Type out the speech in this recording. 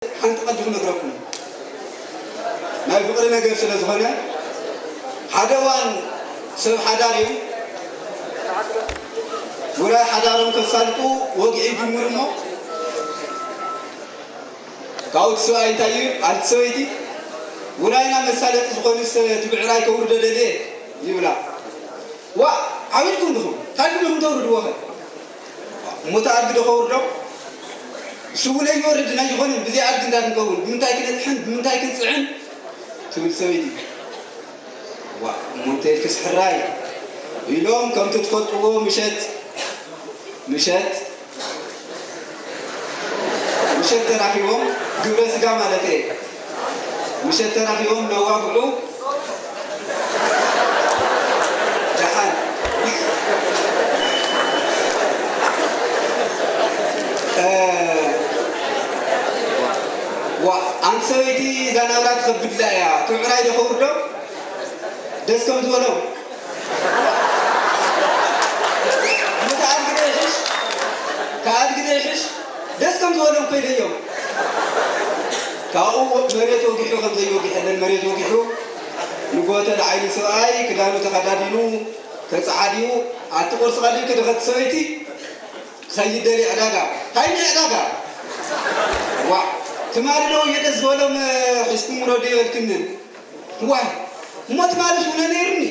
ሓንቲ ቀዲ ክነግረኩም፣ ናይ ፍቕሪ ነገር ስለ ዝኾነ፣ ሓደ እዋን ሰብ ሓዳር እዮም። ውራይ ሓዳሮም ከሳልጡ ወግዒ ይጅምሩ እሞ፣ ካብኡ እቲ ሰብኣይ እንታይ እዩ? ኣንቲ ሰበይቲ፣ ውራይና መሳለጢ ዝኾንስ እቲ ብዕራይ ከውርዶ ደልየ ይብላ። ዋ፣ ዓቢድኩም ድኹም፣ ታድግድኹም ተውርድዎ ኸ? እሞ እቲ ኣድጊ ዶ ከውርዶ? ስቡ ለይወርድ ናይ ዝኾነ ብዘይ ኣድጊ እንታይ ክንከውን? ብምንታይ ክነጥሕን? ብምንታይ ክንጽዕን? ትብል ሰበይቲ። ዋ፣ እሞ እንታይ ኢልክስ ሕራይ? ኢሎም ከምቲ ትፈልጥዎ ምሸት፣ ምሸት፣ ምሸት ተራኺቦም፣ ግብረ ስጋ ማለት እየ። ምሸት ተራኺቦም ነዋግዑ። ደሓን። እ፣ ዋ፣ ኣንቲ ሰበይቲ እዛ ናብራ ትኸብድላ እያ። ትብዕራይ ዶ ከውርዶ? ደስ ከም ዝበሎም። ምትኣድግደ ይሕሽ፣ ከኣድግደ ይሕሽ። ደስ ከም ዝበሎም ኮይደ እዮም። ካብኡ መሬት ወጊሑ ከም ዘይወግሐለን መሬት ወጊሑ፣ ንጎተ ንዓይኒ ሰብኣይ ክዳኑ ተኸዳዲኑ ተጸዓዲኡ፣ ኣቲ ቁርሲ ቀሊልኪ ድኸቲ ሰበይቲ ክኸይድ ደልየ ዕዳጋ። እንታይ ዕዳጋ? ዋ፣ ትማሊ ዶ እየ ደስ ዝበሎም ሒዝኩም ውረዱ ይበልክንን? ዋይ፣ እሞ ትማሊ ሽውነ ነይሩኒ።